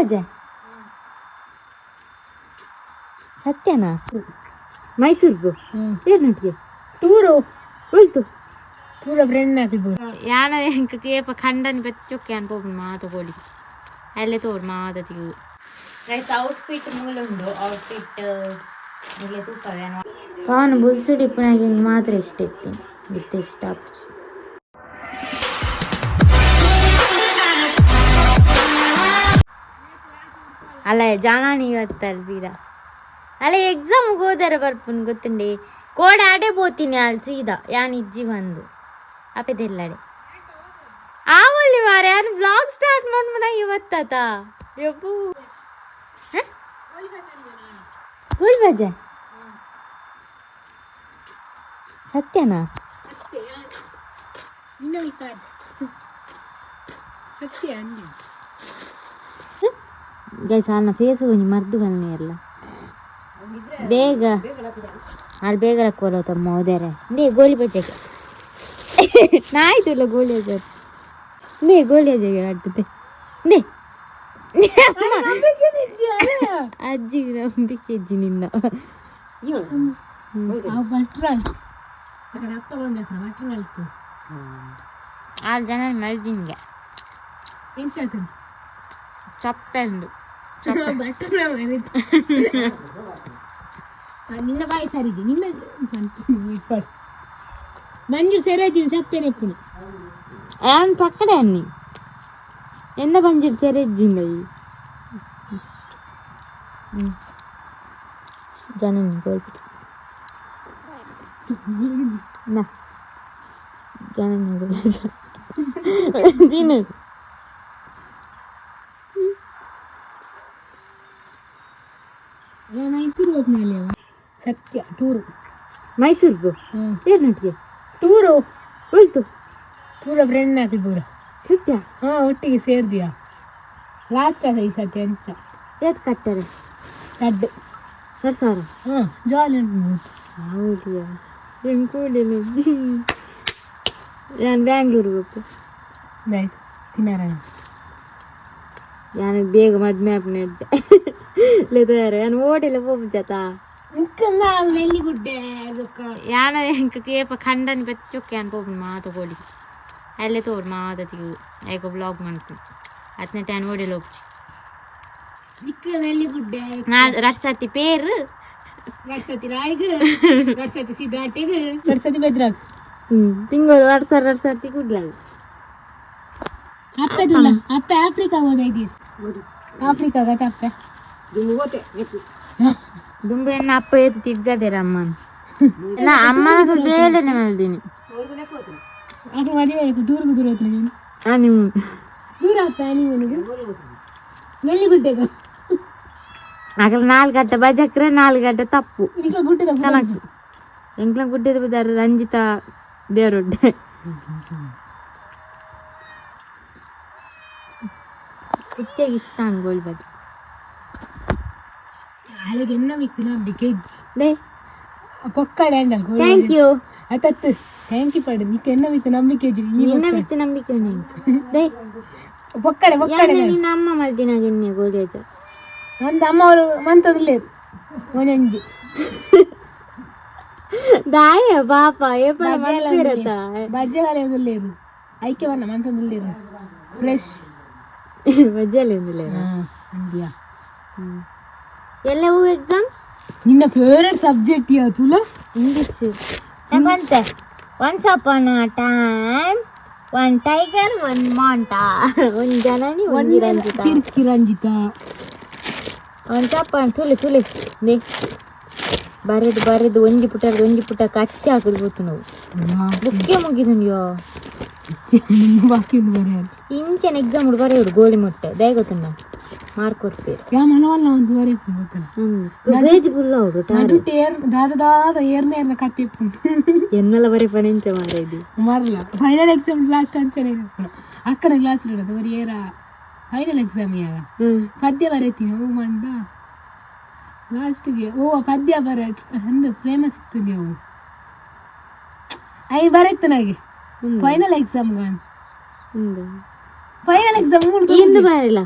ಬಜೆ ಸತ್ಯನಾ? ಮೈಸೂರ್ಗು ಏರ್ನೊಟ್ಟಿಗೆ? Tour. ಹೋಯ್ತು. ಟೂರ friend ಹಾಕಿರ್ಬೋದು. ಯಾನ ಎಂಕ್ ಕೇಪ ಖಂಡನಿ ಬೆಚ್ಚೊಕ್ಕೆ ಅನ್ಪೋಪುಂಡು ಮಾತ ಕೋಳಿ ಅಲ್ಲೇ ತೋರು ಮಾತ ತಿಗು. ಗೈಸ್, ಔಟ್ಫಿಟ್ ಮೂಲುಂಡು. ಔಟ್ಫಿಟ್ ಮುಲೆ ತೂಪವೆ. ಪಾನು ಬುಲ್ಸುಡಿ ಇಪ್ಪುನಾಗ ಹಿಂಗೆ ಮಾತ್ರ ಇಷ್ಟ ಇತ್ತೀನಿ, ಇತ್ತೆ ಇಷ್ಟ ಆಪುಜಿ. ಅಲ್ಲ ಜಾನಾನಿ ಇವತ್ತಲ್ ಬೀರ ಅಲ್ಲ ಎಕ್ಸಾಮ್ ಹೋದಾರ ಬರ್ಪುನ್ ಗೊತ್ತುಂಡೆ. ಕೋಡೆ ಆಡೆ ಪೋತೀನಿ ಅಲ್ಲಿ ಸೀದಾ ಯಾನ್ ಇಜ್ಜಿ ಬಂದು ಅಪೆದೆಲ್ಲಡೆ ಆವಲ್ಲಿ ಮಾರೆ. ಯಾನ್ ಬ್ಲಾಗ್ ಸ್ಟಾರ್ಟ್ ಮಾಡ್ಮಣ ಇವತ್ತಾತ ಯಬ್ಬು. ಹೋಯ್ ಬಜೆ ಸತ್ಯನಾ? ನಿನ್ನ ವಿಕಾಜ್ ಸತ್ಯ ಅಂಡಿ. ಗೈಸ್, ಅನ್ನ ಫೇಸ್ ಒಂಜಿ ಮರ್ದು ಬನ್ನಿ ಎಲ್ಲ ಬೇಗ ಅಲ್ಲಿ ಬೇಗ ಕೋಲ ತಮ್ಮ ಹೋದರೆ. ಇಂದೇ ಗೋಲಿ ಬಜ್ಜೆಗೆ ನಾಯ್ತಲ್ಲ ಗೋಲಿ ಅಜ್ಜ. ಇಂದೇ ಗೋಲಿ ಅಜ್ಜಗೆ ಆಡ್ತದೆ. ಇಂದೇ ಅಜ್ಜಿಗೆ ನಂಬಿಕೆ ಅಜ್ಜಿ ನಿನ್ನ. ಅವು ಭಟ್ರು ಆ ಕಡೆ ಅಪ್ಪ ಒಂದು ಹತ್ರ ಭಟ್ರು ಅಲ್ತು. ಆರು ಜನ ಮಲ್ದಿಂಗೆ. ಎಂಚ ಆತನ? ಚಪ್ಪೆ ಉಂಡು. ಭಟ್ರು ನಿನ್ನ ಬಾಯಿ ಸರಿಜಿ ನಿನ್ನ ಇಪ್ಪಡು ಮಂಜು ಸೆರೇಜಿನ ಸಪ್ಪೆನೆ ಇಪ್ಪುನು. ಆನ್ ಪಕ್ಕಡೆ ಅನ್ನಿ ಎನ್ನ ಬಂಜಿರ್ ಸೆರೆಜ್ಜಿಂದ ಈ ಜನ ಗೋಲ್ಪಿತ ನಾ ಜನ ತಿನ್ನು. ಮೈಸೂರು ಹೋಗ್ನಲ್ಲಿ ಸತ್ಯ ಟೂರು. ಮೈಸೂರ್ಗು ಏರ್ನೊಟ್ಟಿಗೆ? ಟೂರು. ಹೋಯ್ತು. ಟೂರ ಫ್ರೆಂಡ್ ಹಾಕಿರ್ಬೋದು. ಸತ್ಯ? ಹಾಂ, ಒಟ್ಟಿಗೆ ಸೇರ್ದಿಯಾ ಲಾಸ್ಟ್ ಅದ ಈ ಸತಿ ಅಂಚ. ಏತ್ ಕಟ್ತಾರೆ? ರಡ್ಡು. 2000? ಹಾಂ, ಜಾಲಿ ಉಂಟು. ಹೌದಿಯಾ? ಹೆಂಗೆ ಕೂಡಲೇ ನಾನು ಬ್ಯಾಂಗ್ಳೂರಿಗೆ ಹೋಗ್ತು. ಆಯ್ತು, ತಿನ್ನಾರಣ. ನಾನು ಬೇಗ ಮದ್ಮೆ ಆಪನೆ ಲೆದಾರೆ. ನಾನು ಓಡಿಲ್ಲ ಪೋಪು ಜಾತ. ನಿಕ್ಕಂಗ ನೆಲ್ಲಿಗುಡ್ಡೆ ಅದಕ್ಕ. ಯಾನ ಎಂಕ್ ಕೇಪ ಖಂಡನಿ ಬೆಚ್ಚೊಕ್ಕೆ ಅನ್ಪೋಪುಂಡು ಮಾತ ಕೋಳಿ ಅಲ್ಲೇ ತೋರು ಮಾತ ತಿಗು ಐಕೋ ಬ್ಲಾಗ್ ಮಾಡ್ತು ಅತ್ನ ಟ್ಯಾನ್ ಓಡಿಲ್ಲ ಹೋಗ್ಚಿ. ನಿಕ್ಕ ನೆಲ್ಲಿಗುಡ್ಡೆ. ನಾ ರಡ್ ಸರ್ತಿ ಪೇರು. ಎರಡು ಸತಿ ರಾಯಿಗ್, ಎರಡು ಸತಿ ಸಿದ್ದಾಟೆಗ್, ಎರಡು ಸತಿ ಬೆದ್ರಾಗ್. ಹ್ಞೂ, ತಿಂಗಳು ಎರಡು ಸರ್ ಎರಡು ಸರ್ತಿ ಕುಡ್ಲಾಗ. ಅಪ್ಪೆದುಲ್ಲ ಅಪ್ಪೆ ಆಫ್ರಿಕಾ ಹೋದ ಇದೀರಿ ಆಫ್ರಿಕಾಗ ಅಪ್ಪೆ. ದುಂಬು ಎನ್ನ ಅಪ್ಪ ಏತು ತಿರ್ಗದೇರ ಅಮ್ಮನ ನಾ ಅಮ್ಮನ ಬೇಲೆನೆ ಮಲ್ದಿನಿ. ಅದು ಮದುವೆ ಆಯ್ತು, ದೂರಗೂ ದೂರ ಹೋಗ್ತೀನಿ. ಆ ನಿಮ್ಮ ದೂರ ಅಪ್ಪ ನೀವು ನೆಲ್ಲಿಗುಡ್ಡೆಗ. ಅಕಲ 4 ಗಂಟೆ ಬಜಕ್ರೆ 4 ಗಂಟೆ ತಪ್ಪು. ಈಗ ಗುಡ್ಡದ ಕನಕ್ ಎಂಕ್ಲ ಗುಡ್ಡದ ಬದಾರ ರಂಜಿತಾ ದೇವರೊಡ್ಡೆ ಹುಚ್ಚಾಗಿ ಇಷ್ಟ ಗೋಳಿ ಬಜ್ಜಿ. ಅಲ್ಲಿಗೆ ಎನ್ನ ಮಿಕ್ಕು ನಂಬಿಕೆ ಇಜ್ಜಿ. ಡೇ. ಪೊಕ್ಕಡೆ ಅಂಡಲ್. Thank you. ಆತತ್ತು thank you ಪಡು ನಿಕ್ಕ ಎನ್ನ ಮಿತ್ತು ನಂಬಿಕೆ ಇಜ್ಜಿ. ನಿನ್ನ ಮಿತ್ತು ನಂಬಿಕೆ ಡೇ. ಪೊಕ್ಕಡೆ ಪೊಕ್ಕಡೆ. ಯಾನೆ ನಿನ್ನ ಅಮ್ಮ ಮಲ್ದಿನಾಗ ಎನ್ನೆ ಗೋಳಿ ಅಜ್ಜ. ನಂದು ಅಮ್ಮ ಅವರು ಮಂತದುಲ್ಲೇರು ಒಂಜೊಂಜಿ. ದಾಯ ಪಾಪ ಏಪಲ ಮಲ್ತಿರತ್ತ. ಬಜ್ಜೆಗಾಲೆ ಉಲ್ಲೇರು ಐಕೆ ಬನ್ನ ಮಂತದುಲ್ಲೇರು ಫ್ರೆಶ್. ಬಜ್ಜಲ್ಲಿ ಉಂದಿಲ್ಲ. ಅಂದ್ಯಾ? ಎಲ್ಲ ಹೂ ಎಕ್ಸಾಮ್. ನಿನ್ನ ಫೇವ್ರೆಟ್ ಸಬ್ಜೆಕ್ಟ್ ಯಾವ್ದು? ಇಂಗ್ಲಿಷ್ ಬಂತೆ. Once upon a time, one tiger, one ಮಾಂಟ, ಒಂದು ಜನನಿ, ಒಂದು ರಂಜಿತ. ಕಿರ್ಕಿ ರಂಜಿತಾ. ಒನ್ಸ್ ಅಪಾನ್ ತುಳಿ ತುಳಿ ನೇ ಬರೆದು ಬರೆದು ಒಂಜಿ ಪುಟ ಒಂಜಿ ಪುಟ ಕಚ್ಚಿ ಹಾಕುದು ಗೊತ್ತು. ನಾವು ಬುಕ್ಕೇ ಮುಗಿದುಂಡ್ಯೋ. ನಿನ್ನ ಬಾಕಿ ಉಂಟು ಬರೆಯಲು. ಇಂಚನ ಎಕ್ಸಾಮ್ ಬರೆಯೋಡು ಗೋಳಿ ಮೊಟ್ಟೆ ದಯ ಗೊತ್ತುಂಡ ಮಾರ್ಕ್ ಕೊರ್ಪೇರು. ಯಾ ಮನವಲ್ಲ ಒಂದು ಬರೆ ಗೊತ್ತಲ್ಲ. ಪೇಜ್ ಫುಲ್ ಅವಡು. ನಡುಟು ಏರ್ ದಾದ ದಾದ ಏರ್ನ ಏರ್ನ ಕತ್ತಿ ಇಪ್ಪುಂಡು. ಎನ್ನಲ ಬರೆ ಪನೆಂಚ ಮಾರೈದಿ. ಮರಲ final exam last ಅಂಚನೆ ಅಕ್ಕನ ಕ್ಲಾಸ್ ಇಡೋದು ஒரு ಏರ ಫೈನಲ್ ಎಕ್ಸಾಮ್ ಯಾಗ ಪದ್ಯ ಬರೀತೀನಿ. ಓ ಮಂಡ ಲಾಸ್ಟ್ಗೆ ಓ ಪದ್ಯ ಬರ ಅಂದು ಫೇಮಸ್ ಇತ್ತು. ನೀವು I ಬರೀತು ನಾಗೆ final exam Gone final exam. ಇಂದು ಬರಲ್ಲ.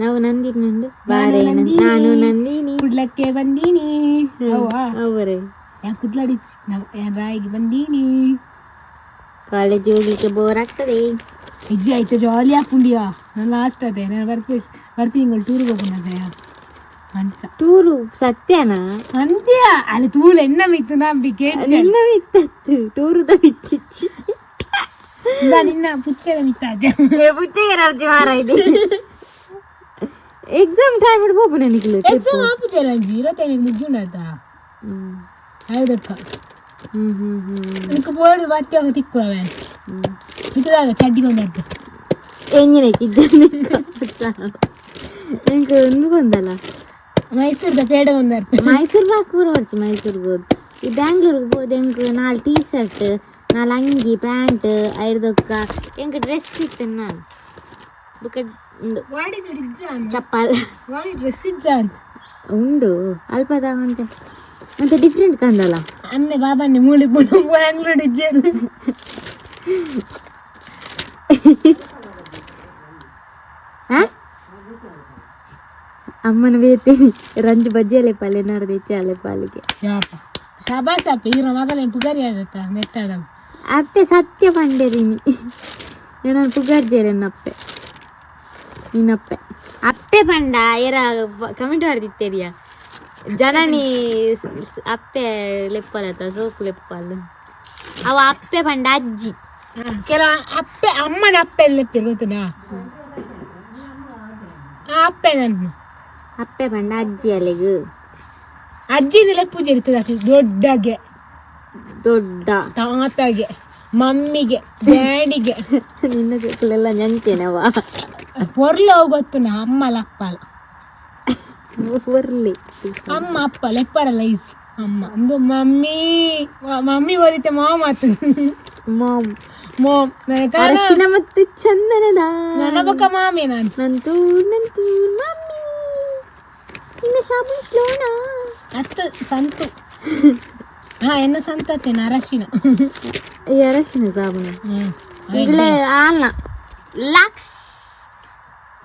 ನಾವು ನಂದಿನಿ ಉಂಡು ಬಾರೆ ನಾನು ನಂದಿನಿ ಕುಡ್ಲಕ್ಕೆ ಬಂದೀನಿ ಅವರೇ ಯಾ ಕುಡ್ಲಾಡಿ ರಾಯಿಗೆ ಬಂದೀನಿ. ಕಾಲೇಜ್ ಹೋಗ್ಲಿಕ್ಕೆ ಬೋರ್ ಆಗ್ತದೆ. ಇಜ್ಜಿ ಆಯ್ತು ಜಾಲಿ ಆಪುಂಡಿಯಾ. ನಾನು ಲಾಸ್ಟ್ ಅದೇ ನಾನು ಬರ್ಪಿ ಬರ್ಪಿ ತಿಂಗಳು ಟೂರ್ಗೆ ಹೋಗೋಣ ಅಂಚ. ಟೂರು ಸತ್ಯನಾ? ಅಂತ್ಯ ಅಲ್ಲಿ ತೂಲು ಎಣ್ಣ ಮಿತ್ತು ನಂಬಿಕೆ. ನಿನ್ನ ಮಿತ್ತತ್ತು ಟೂರುದ ಮಿತ್ತಿಚ್ಚಿ. ನಿನ್ನ ಪುಚ್ಚದ ಮಿತ್ತಾಜ. ಪುಚ್ಚಗೆ ಅರ್ಜಿ ಮಾರ ಇದೆ. ಎಕ್ಸಾಮ್ ಟೈಮ್ ಹೋಗು ನನಗೆ. ಎಕ್ಸಾಮ್ ಆಪುಜಲ್ಲ ಅಂಜಿ ಇರತ್ತೈನಿಗೆ ಮುಗ್ಯುಂಡಾತ. ಹೌದಕ್ಕ. ಹ್ಮ್ ಹ್ಮ್ ಹ್ಮ್ ನಿಕ್ಕ ಬೋರ್ಡ್ ಬತ್ತಿ ತಿಕ್ಕುವ ಇತ್ತದಾಗ ಚಡ್ಡಿಗೊಂದು ಎಂಗಿನ ಎಂಕ್ ಒಂದುಕೊಂದಲ್ಲ. ಮೈಸೂರ್ದ ಪೇಡ ಒಂದರ್ಪ. ಮೈಸೂರು ಬಾಕ್ ಪೂರ ಬರ್ಚಿ ಮೈಸೂರಿಗೆ ಹೋದ್ ಈ ಬ್ಯಾಂಗ್ಳೂರ್ಗೆ ಹೋದ ಎಂಕ್ ನಾಲ್ ಟೀ ಶರ್ಟ್ ನಾಲ್ ಅಂಗಿ ಪ್ಯಾಂಟ್ ಐರ್ದೊಕ್ಕ ಎಂಕ್ ಡ್ರೆಸ್ ಇತ್ತು ನಾನು ಬೊಕ ಉಂಡು ವಾಡಿ ಜೋಡಿ ಇಜ್ಜಾನ್ ಚಪ್ಪಲ್. ವಾಡಿ ಡ್ರೆಸ್ ಇಜ್ಜಾನ್. ಉಂಡು ಅಲ್ಪದ ಅಂತೆ ಅಂತ ಡಿಫ್ರೆಂಟ್ ಕಂದಲ್ಲ. ಅಮ್ಮೆ ಬಾಬಾನೆ ಮೂಲಿ ಬ್ಯಾಂಗ್ಳೂರ್ ಇಜ್ಜೇರು. ಹಾ ಅಮ್ಮನ ಬೇತೀನಿ ರಂಜು ಬಜ್ಜಿ ಅಲೆಪಾಲೆ ಏನಾರು తెచ్చి ಅಲೆಪಾಲಿಗೆ. ಯಾಪ ಶಾಬಾಸ್ ಅಪ್ಪ ಈರ ಮಗನ ಪುಗರಿ ಆಗತ್ತ ನೆಟ್ಟಾಡ. ಅಪ್ಪೆ ಸತ್ಯ ಪಂಡೇರಿನಿ ನಾನು ಪುಗರ್ಜೇರೆ ಅಪ್ಪೆ ನಿನ್ನಪ್ಪೆ ಅಪ್ಪೆ ಪಂಡ ಏರ ಕಮೆಂಟ್ ಮಾಡ್ದಿತ್ತೇರಿಯ ಜನನಿ ಅಪ್ಪೆ ಲೆಪ್ಪಲತ್ತ ಸೋಕು ಲೆಪ್ಪಲ್ ಅವ ಅಪ್ಪೆ ಪಂಡ ಅಜ್ಜಿ. ಕೆಲ ಅಪ್ಪೆ ಅಮ್ಮನ ಅಪ್ಪೆ ಲೆಪ್ಪಿರು ಗೊತ್ತುನಾ? ಆ ಅಪ್ಪೆ ನನ್ನ ಅಪ್ಪೆ ಪಂಡ ಅಜ್ಜಿ ಅಲೆಗು. ಅಜ್ಜಿನೆಲ್ಲ ಪೂಜೆ ಇರ್ತದೆ ದೊಡ್ಡಗೆ. ದೊಡ್ಡ ತಾತಾಗೆ ಮಮ್ಮಿಗೆ ಡ್ಯಾಡಿಗೆ. ನಿನ್ನ ಸೊಕ್ಕಲೆಲ್ಲ ನೆಂಚೇನವ. ಪೊರ್ಲು ಅವು ಗೊತ್ತುನಾ? ಅಮ್ಮಲ ಅಪ್ಪಲ. ಬರ್ಲಿ. ಅಮ್ಮ ಅಪ್ಪ ಲೆಪ್ಪರಲ್ಲ ಈಸಿ ಅಮ್ಮ ಒಂದು ಮಮ್ಮಿ ಮಮ್ಮಿ ಓದಿತೆ ಮಾಮ್ ಆತು. ಮಾಮ್. ಮೋಮ್. ಅರಶಿನ ಮತ್ತು ಚಂದನದ ನನ್ನ ಬೊಕ್ಕ ಮಾಮಿ ನಾನು. ನಂತೂ ನಂತೂ ಮಮ್ಮಿ ನಿನ್ನ ಶಾಬುನ್ ಶ್ಲೋಣ. ಅತ್ತು ಸಂತು ಹಾ ಎನ್ನ ಸಂತತ್ತೇನ ಅರಶಿನ. ಈ ಅರಶಿನ ಸಾಬೂನು ಈಗಲೇ ಆಲ್ನ ಲಕ್ಸ್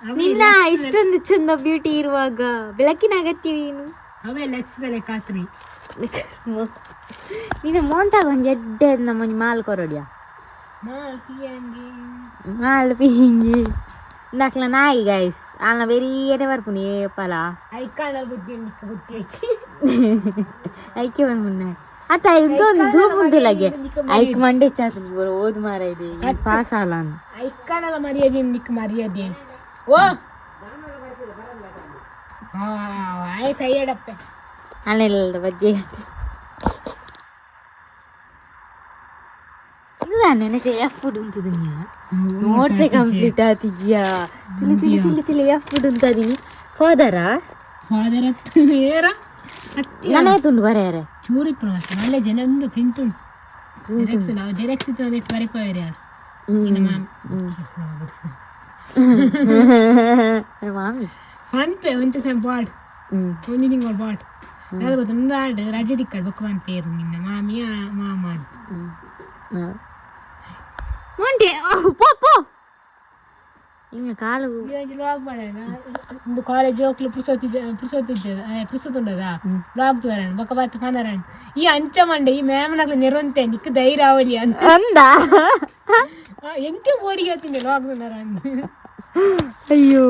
ನಿನ್ನ ಇಷ್ಟೊಂದು ಚಂದ ಬ್ಯೂಟಿ ಇರುವಾಗ ಬೆಳಕಿನ ಅಗತ್ಯವೇನು? ಅವೇ ಲೆಕ್ಸ್ದಲೆ ಕಾತ್ರಿ. ನೀನು ಮೋಂತಾಗ ಒಂಜಿ ಎಡ್ಡೆ ನಮ್ಮ ಒಂಜಿ ಮಾಲ್ ಕೊರೊಡಿಯ. ಮಾಲ್ ತೀಯಂಗಿ. ಮಾಲ್ ಪಿಂಗಿ ಇಂದಾಕ್ಲ ನಾಯಿ ಗೈಸ್ ಆಲ್ನ ಬೇರೆ ಏಟೆ ಬರ್ಪುನಿ ಏಪಲ. ಐಕಾಣ ಬುದ್ಧಿ ನಿಕ್ಕ ಬುದ್ಧಿ ಹೆಚ್ಚಿ. ಐಕೆ ಬಂದ್ ಮುನ್ನ ಅತ್ತ ಇಂದೊಂದು ಧೂಪುಂದಿಲ್ಲಗೆ ಐಕ್ ಮಂಡೆ ಚಾತು ಬರೋ ಓದ್ ಮಾರ ಇದೆ ಪಾಸ್ ಆಲ ಅಂದ್. ಐಕಾಣಲ ಮರ್ಯಾದೆ ನಿಕ್ಕ ಮರ್ಯಾದೆ ಓ ಹಾ ಆಯ್ ಸೈಯಡಪ್ಪೆ. ಅಲ್ಲೆಲ್ಲ ಬಜ್ಜೆ ನೆನಕೆ ಎಫ್ ಉಂಟು ನೋಟ್ಸೇ ಕಂಪ್ಲೀಟ್ ಆತಿದ್ಯಾ ತಿಳಿ ತಿಳಿ ತಿಳಿ ತಿಳಿ ಎಫ್ ಉಂಟದೀನಿ ಫಾದರಾ. ಫಾದರ್ ಏರ ನಾನೇ ತುಂಡು ಬರೆಯರೆ. ಚೂರು ಇಪ್ಪು ಮಾತ್ರ ನಲ್ಲ ಜನ ಒಂದು ಪ್ರಿಂಟ್ ಉಂಟು ಜೆರಾಕ್ಸ್ ನಾವು ಜೆರಾಕ್ಸ್ ಇತ್ತು ಒಂದಿಟ್ಟು ಬರೆಪವೇರು ಯಾರು ನಿನ್ನ ಮಾಮಿ ಮಾಮಿ ಫನ್ಪೆ ಒಂತೆ ಸಮ ಬಾಡ್ ಒಂಜಿ ತಿಂಗಳು ಬಾಡ್ ಅದು ಗೊತ್ತು ಒಂದು ಆಡ್ ರಜೆ ದಿಕ್ಕಡ್ ಬೊಕ್ಕ ಪೇರು ನಿನ್ನ ಮಾಮಿಯ ಮಾಮ ಅಂತ. ಮೊಂಟೆ ಪೋ ಪೋ ಹಿಂಗ ಕಾಲು. ಒಂಜಿ ವ್ಲಾಗ್ ಮಾಡೋಣ ಒಂದು ಕಾಲೇಜ್ ಹೋಗ್ಲು ಪುರ್ಸೊತ್ತಿ ಪುರ್ಸೊತ್ತಿ ಪುರ್ಸೊತ್ತು ಉಂಡದ ವ್ಲಾಗ್ ತೋರಣ ಬೊಕ್ಕ ಬತ್ತು ಪನರಣ ಈ ಅಂಚ ಮಂಡೆ ಈ ಮ್ಯಾಮ್ನಗ್ಲ ನೆರವಂತೆ ನಿಕ್ಕ ಧೈರ್ಯ ಅವಲಿ ಅಂತ. ಅಂದ. ಎಂಕೆ ಬೋಡಿಗೆ ಹೇಳ್ತೀನಿ ವ್ಲಾಗ್ ತೋರ ಅಂದ. ಅಯ್ಯೋ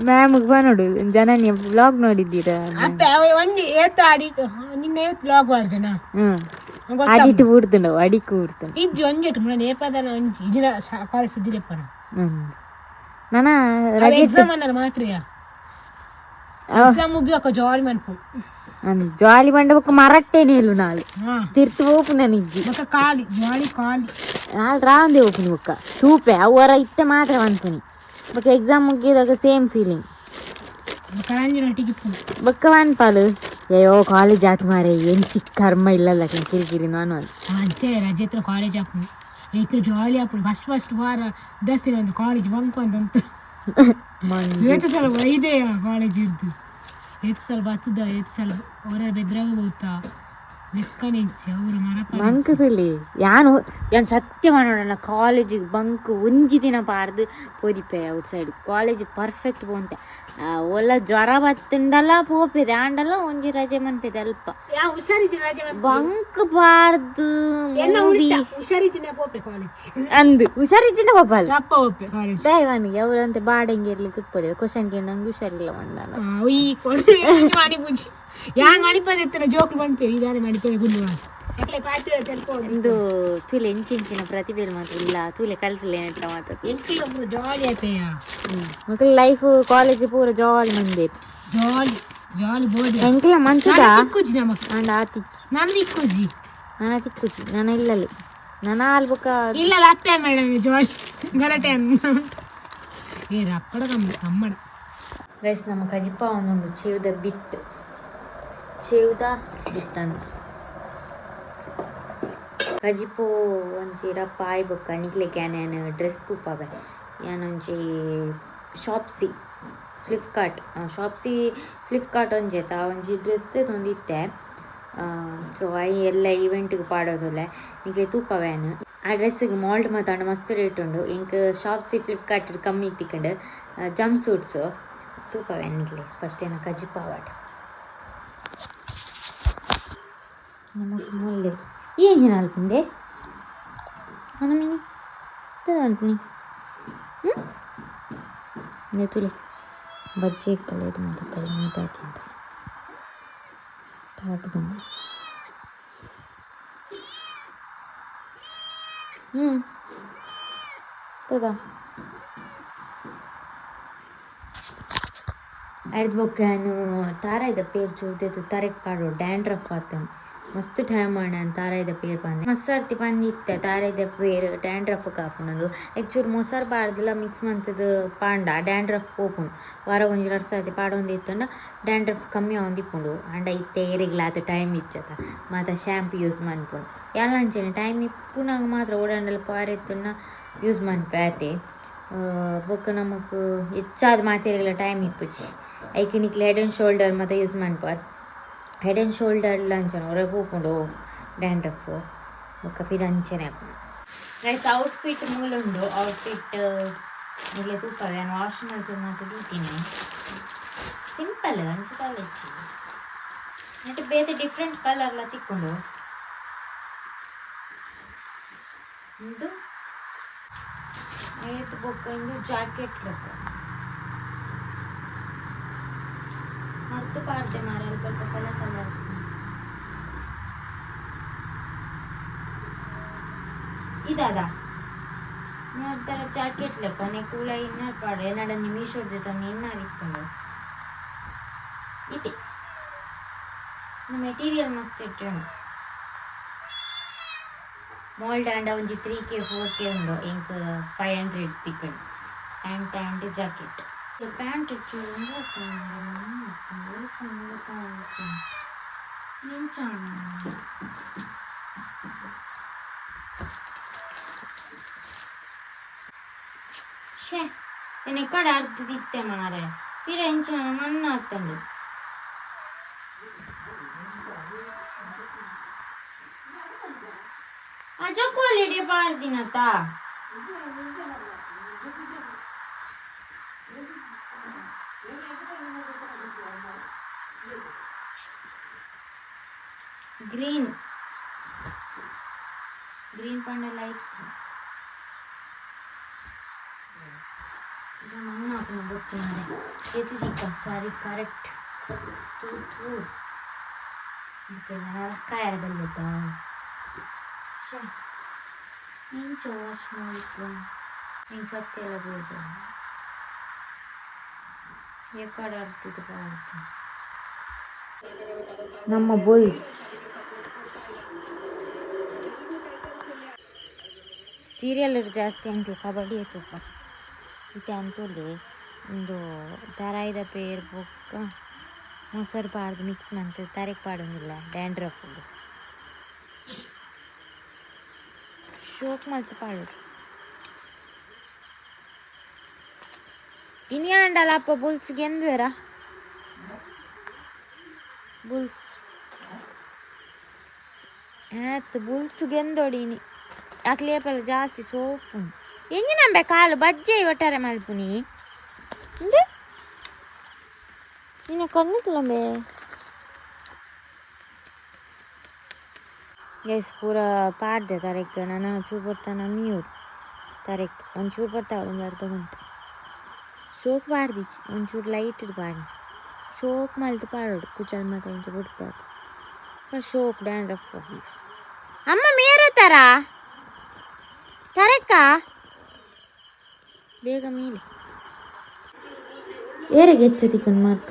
ಮ್ಯಾಮ್ಗೆ ಬಾ ನೋಡು ಜನ ನೀವು ವ್ಲಾಗ್ ನೋಡಿದ್ದೀರಾ? ಅತ್ತೆ ಅವ ಒಂಜಿ ಏತ ಆಡಿ ನಿನ್ನೆ ಏತ್ ವ್ಲಾಗ್ ಮಾಡ್ಜನ. ಅಡಿಟ್ ಊರ್ದುಂಡು ಅಡಿಕ್ ಊರ್ದುಂಡು. ಇಜ್ಜಿ ಒಂಜೆಟ್ ಮುನ್ನ ಏಪದನ ಒಂಜಿ ಇಜಿನ ಕಾಲೇಜ್ ಸುದ್ದಿಲೆಪ್ಪನ. ನಾನ ರಜೆ ಎಕ್ಸಾಮ್ ಅನ್ನಲ್ಲ ಮಾತ್ರೆಯ ಎಕ್ಸಾಮ್ ಮುಗಿಯಕ ಜಾಲಿ ಮನ್ಪು. ನಾನು ಜಾಲಿ ಬಂಡ ಬೊಕ್ಕ ಮರಟ್ಟೇನೆ ಇಲ್ಲು ನಾಳೆ ತಿರ್ತು ಹೋಪು ನನಗೆ. ಬೊಕ್ಕ ಖಾಲಿ ಜಾಲಿ ಖಾಲಿ. ನಾಳೆ ರಾಂದೆ ಹೋಪುನಿ ಬೊಕ್ಕ ತೂಪೆ ಅವರ ಇತ್ತ ಮಾತ್ರ ಅನ್ಪುನಿ ಬೊಕ್ಕ ಎಕ್ಸಾಮ್ ಮುಗಿದಾಗ ಸೇಮ್ ಫೀಲಿಂಗ್. ಕರಂಜಿನ ಒಟ್ಟಿಗೆ ಇಪ್ಪು. ಬೊಕ್ಕ ವನ್ಪಾಲು ಅಯ್ಯೋ ಕಾಲೇಜ್ ಆತು ಮಾರೆ ಏನು ಚಿಕ್ಕ ಕರ್ಮ ಇಲ್ಲಲ್ಲ ಕಿರಿಕಿರಿ ನಾನು ಅದು. ಅಂಚೆ ರಜೆ ಹತ್ರ ಕಾಲೇಜ್ ಹಾಪುನಿ ಏತ್ ಜಾಲಿ ಹಾಪುನಿ ಫಸ್ಟ್ ಫಸ್ಟ್ ವಾರ ದಸ್ತಿನ ಒಂದು ಕಾಲೇಜ್ ಬಂಕ್ ಅಂತ ಏತು ಸಲ ಒಯ್ದೆ ಕಾಲೇಜ್ ಹಿಡ್ದು ಏತು ಸಲ ಬತ್ತದ ಏತು ಸಲ ಹೊರ ಬೆದ್ರಾಗ ಹೋಗ್ತಾ. ಲೆಕ್ಕನೆಂಚಿ ಅವರು ಮರಪ. ಬಂಕ್ ತುಲಿ ಯಾನು ಯಾನ್ ಸತ್ಯ ಮಾಡೋಣ, ಕಾಲೇಜಿಗೆ ಬಂಕ್ ಒಂಜಿ ದಿನ ಪಾರ್ದು ಪೋದಿಪ್ಪೆ. ಔಟ್ ಸೈಡ್ ಕಾಲೇಜ್ ಪರ್ಫೆಕ್ಟ್ ಪೋಂತೆ. ಒಲ್ಲ ಜ್ವರ ಬತ್ತುಂಡಲ ಪೋಪೆದೆ, ಆಂಡಲ ಒಂಜಿ ರಜೆ ಮನ್ಪೆದೆ ಅಲ್ಪ. ಯಾ ಹುಷಾರಿಜ್ಜಿ ರಜೆ. ಬಂಕ್ ಪಾರ್ದು ಎನ್ನ movie ಉಲ್ಟ ಹುಷಾರಿಜ್ಜಿನ ಪೋಪೆ ಕಾಲೇಜ್. ಅಂದು ಹುಷಾರಿದ್ದಿನ ಪೋಪಲ್. ಅಪ್ಪ ಪೋಪೆ ಕಾಲೇಜ್. ದೈವಾನಿಗೆ ಅವರಂತೆ ಬಾಡಂಗೆ ಇರ್ಲಿಕ್ಕೆ ಇಪ್ಪದೆ ಕ್ವಶನ್ ನಂಗೆ ಹುಷಾರಿಲ್ಲ ಮಂಡನ. ಈ ಮಣಿಪುಜಿ ಯಾನ್ ಮಣಿಪದ ಎತ್ತಿನ ಜೋಕ್ಲು ಬಂಪೆ ಇದಾನೆ ಮಣಿಪದ ಗುಂಡು ಯಾಕಲೆ ಪಾತಿರ ತೆಲ್ಪೋ. ಒಂದು ತೂಲೆ ಇಂಚಿಂಚಿನ ಪ್ರತಿಭೆ ಮಾತ್ರ ಇಲ್ಲ, ತೂಲೆ ಕಲ್ಪಲೆ ಅಂತ ಮಾತ್ರ. ಎಂಕುಲು ಒಬ್ರು ಜಾಲಿ ಆಯ್ತೆಯ. ಮಕ್ಕಳ ಲೈಫ್ ಕಾಲೇಜ್ ಪೂರ ಜಾಲಿ ಮಂದಿ. ಜಾಲಿ ಜಾಲಿ ಬೋಡಿ. ಎಂಕಲ ಮಂಚದ. ತಿಕ್ಕುಜಿ ನಮಕ್. ಅಂಡ ಆತಿಚ್ಚಿ. ನನ್ ತಿಕ್ಕುಜಿ. ನನ್ನ ತಿಕ್ಕುಚಿ, ನನ್ನ ಇಲ್ಲಲ್ಲಿ ನನ್ನ ಆಲ್ಬಕ. ಇಲ್ಲ ಅಪ್ಪೆ ಮೇಡಮ್ ಜಾಲಿ ಗಲಾಟೆ ಏ ರಪ್ಪಡ ಕಮ್ಮ ಕಮ್ಮಡ. ಗೈಸ್, ನಮ್ಮ ಕಜಿಪ ಒಂದೊಂದು ಚೇವುದ ಬಿತ್ತು, ಚೇವುದ ಬಿತ್ತಂತ ಕಜಿಪು ಒಂಜಿ ರಪ್ಪ ಆಯ್ಬೊಕ್ಕ ನಿಕ್ಲೆಗ್ ಯಾನ್ ಡ್ರೆಸ್ ತೂಪಾವೆ. ಯಾನೊಂಜಿ ಶಾಪ್ಸಿ ಫ್ಲಿಪ್ಕಾರ್ಟ್, ಶಾಪ್ಸಿ ಫ್ಲಿಪ್ಕಾರ್ಟ್ ಒಂಜೆತ ಒಂಜಿ ಡ್ರೆಸ್ ಇತ್ತೆ. ಸೊ I ಎಲ್ಲ ಈವೆಂಟ್ಗೆ ಪಾಡೋದುಲ್ಲೆ, ನಿಕ್ಲೆ ತೂಪಾವೆ ಯಾನ್. ಆ ಡ್ರೆಸ್ಸಿಗೆ ಮಾಲ್ಟ್ ಮಾತಾಂಡ ಮಸ್ತ್ ರೇಟ್ ಉಂಡು, ಎಂಕ್ ಶಾಪ್ಸಿ ಫ್ಲಿಪ್ಕಾರ್ಟ್ ಕಮ್ಮಿ ತಿಕ್ಕಂಡು. ಜಂಪ್ ಸೂಟ್ಸು ತೂಪಾವೆ ನಿಕ್ಲೆ. ಫಸ್ಟ್ ಏನ ಕಜಿಪಾವಾಟ ನಮಕ್ ಮುಲ್ಲೆ ಏನ್ ಅಲ್ಪುಂಡೆ ಅನ ಮೀನಿ ಅಲ್ಪುನಿ ಹ್ಞೂ ತುಲೆ ಬಜ್ಜಿ ಕಳೆದು ಮಾತ ಕೈ ಮಾತಾಡ್ತೀನಿ ತಾಕದನ್ನ. ಹ್ಞೂ ತದ ಅರ್ಧ ಬೊಕ್ಕ ತಾರಾಯ್ದ ಪೇರ್ ಚೂರ್ದೆತ್ತು ತರೆಕ್ ಪಾಡು, ಡ್ಯಾಂಡ್ರಫ್ ಆತನ್ ಮಸ್ತ್ ಟೈಮ್ ಆಂಡ ತಾರಾಯ್ದ ಪೇರ್ ಪಂದೆ. ಮಸ್ತ್ ಸರ್ತಿ ಪಂದಿತ್ತೆ ತಾರಾಯ್ದ ಪೇರ್ ಡ್ಯಾಂಡ್ರಫ್ ಕಾಪುನದು. ಚೂರು ಮೊಸರು ಪಾಡ್ದಿಲ್ಲ ಮಿಕ್ಸ್ ಮಂತದ ಪಾಂಡ ಡ್ಯಾಂಡ್ರಫ್ ಪೋಪುಂಡು. ವಾರ ಒಂಜಿ ರಡ್ಡ್ ಸರ್ತಿ ಪಾಡೊಂದು ಇತ್ತಂಡ ಡ್ಯಾಂಡ್ರಫ್ ಕಮ್ಮಿ ಆವೊಂದಿಪ್ಪುಂಡು. ಆಂಡ ಇತ್ತೆ ಏರೆಗ್ಲ ಆತ ಟೈಮ್ ಇಚ್ಚತ, ಮಾತ ಶ್ಯಾಂಪು ಯೂಸ್ ಮನ್ಪುಂಡು. ಯಾಲ ಅಂಚನೆ ಟೈಮ್ ಇಪ್ಪುನಾಗ ಮಾತ್ರ ಓಡಾಂಡಲ ಪಾರೆತ್ತುಂಡ ಯೂಸ್ ಮನ್ಪೆ ಆತೆ. ಬೊಕ್ಕ ನಮಕ್ ಹೆಚ್ಚಾದ್ ಮಾತೆರೆಗ್ಲ ಟೈಮ್ ಇಪ್ಪುಜಿ. ಐಕ್ ನಿಕ್ಲೆ ಹೆಡ್ ಆ್ಯಂಡ್ ಶೋಲ್ಡರ್ ಮಾತ ಯೂಸ್ ಮನ್ಪರ್. ಹೆಡ್ ಆ್ಯಂಡ್ ಶೋಲ್ಡರ್ ಅಂಚನೆ ಒರ ಪೋಪುಂಡು ಡ್ಯಾಂಡ್ರಫ್, ಬೊಕ್ಕ ಪಿರ ಅಂಚನೆ ಆಪುಂಡು. ಗೈಸ್, ಔಟ್ಫಿಟ್ ಮೂಲುಂಡು. ಔಟ್ಫಿಟ್ ನಿಕ್ಲೆ ತೂಪವೆ. ಯಾನ್ ವಾಶ್ ಮಲ್ತು ಮಾತ ದೀತೀನಿ. ಸಿಂಪಲ್ ಅಂಚ ದಾಲ ಇಜ್ಜಿ. ನೆಟ್ ಬೇತೆ ಡಿಫ್ರೆಂಟ್ ಕಲರ್ಲ ತಿಕ್ಕುಂಡು. ಇಂದು ಐಟ್ ಬೊಕ್ಕ ಇಂದು ಜಾಕೆಟ್ ಲೆಕ್ಕ ಮರ್ತು ಪಾಡ್ದೆ ಮಾರೆ. ಅಲ್ಪ ಅಲ್ಪ ಕಲರ್ ಕಲರ್ ಇದಾದ ಒಂಥರ ಜಾಕೆಟ್ ಲೆಕ್ಕ ನೆಕ್ ಉಲ ಇನ್ನರ್ ಪಾಡ ಎನ್ನಡ ಮೀಶೋಡ್ ತಂದು ಇನ್ನರ್ ಇತ್ತುಂಡು. ಇತ್ತೆ ಮೆಟೀರಿಯಲ್ ಮಸ್ತ್ ಇಟ್ಟು. ಮೋಲ್ಡ್ ಆಂಡ ಒಂಜಿ 3K 4K ಉಂಡು, ಎಂಕ್ 500 ತಿಕ್ಕಂಡು. ಪ್ಯಾಂಟ್ ಆ್ಯಂಡ್ ಜಾಕೆಟ್, ಪ್ಯಾಂಟ್ ಚೂರು ನಿಂಚಾಣ. ಶೇ నేను ఎక్కడ అర్థ తిత్తే మారే ಪಿರ ಎಂಚಿನ ಮಣ್ಣು ಆಗ್ತಂಡು. ಆ ಜೋಕೋಲಿಡೆ ಪಾಡ್ದಿನತ. ಗ್ರೀನ್ ಗ್ರೀನ್ ಪಂಡ ಲೈಟ್ ಇದು ಮಣ್ಣು ಹಾಕೊಂಡು ಬೊಚ್ಚು ಮಾರೆ ಎತ್ತಿದಿಕ್ಕ ಸಾರಿ ಕರೆಕ್ಟ್ ತೂ ತೂ ಕಾಯರ ಬಲ್ಲತ್ತ. ಶೇ ಇಂಚ ವಾಶ್ ಮಾಡಿತ್ತು ಹಿಂಗೆ ಸತ್ಯ ಎಲ್ಲ ಬೋದು ಎಕ್ಕಡ ಅರ್ತಿದ್ದು ಪಾಡ್ತು. ನಮ್ಮ ಬುಲ್ಸ್ ಸೀರಿಯಲ್ ಜಾಸ್ತಿ ಅಂಕಲ್ ಕಬಡ್ಡಿ ತೂಪ ಇತ್ತೆ ಅಂತುಲಿ. ಉಂದು ತಾರಾಯಿದ ಪೇರ್ ಬೊಕ್ಕ ಮೊಸರು ಪಾಡ್ದು ಮಿಕ್ಸ್ ಮಂತ್ ತರೆಕ್ ಪಾಡೊಂದಿಲ್ಲ ಡ್ಯಾಂಡ್ರಫ್. ಶೋಕ್ ಮಲ್ತ್ ಪಾಡೋಡು. ಇನಿ ಆಂಡಲ ಅಪ್ಪ ಬುಲ್ಸ್ ಗೆಂದುವೆರಾ ಬುಲ್ಸ್. ಆತ್ ಬುಲ್ಸು ಗೆಂದೊಡಿನಿ. ಅಕ್ಲೇಪಲ ಜಾಸ್ತಿ ಸೋಪುನು. ಎಂಜಿ ನಂಬೆ ಕಾಲು ಬಜ್ಜೆ ಒಟ್ಟಾರೆ ಮಲ್ಪುನಿ. ಇಂದು ನಿನ್ನ ಕಣ್ಣು ತುಲಂಬೆ. ಗೈಸ್ ಪೂರ ಪಾಡ್ದೆ ತರೆಕ್. ನಾನು ಚೂರು ಪೊರ್ತಾನ ಮೀಯೋಡು ತರೆಕ್. ಒಂಚೂರು ಪೊರ್ತಾವ, ಒಂದು ಅರ್ಧ ಗಂಟೆ. ಸೋಕ್ ಪಾಡ್ದಿಚ್ಚಿ, ಒಂಚೂರು ಲೈಟ್ ಪಾಡಿ. ಸೋಕ್ ಮಲ್ತ್ ಪಾಡೋಡು, ಕುಚಲ್ ಮಾತ ಇಂಚ ಬುಡ್ಪಾದ್. ಸೋಕ್ ಡ್ಯಾಂಡ್ರಫ್. ಅಮ್ಮ ಮೇರತಾರ ತರೆಕ್ಕ ಬೇಗ ಮೇಲೆ ಏರೆಗೆ ಹೆಚ್ಚ ತಿಕ್ಕನ್ ಮಾರ್ಕ್.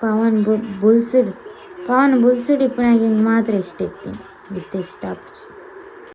ಪವನ್ ಬುಲ್ಸುಡ್, ಪವನ್ ಬುಲ್ಸುಡ್ ಇಪ್ಪುನಾಗ ಹಿಂಗೆ ಮಾತ್ರ ಇಷ್ಟ ಇತ್ತೀನಿ. ಇತ್ತೆ ಇಷ್ಟ ಆಪುಜಿ.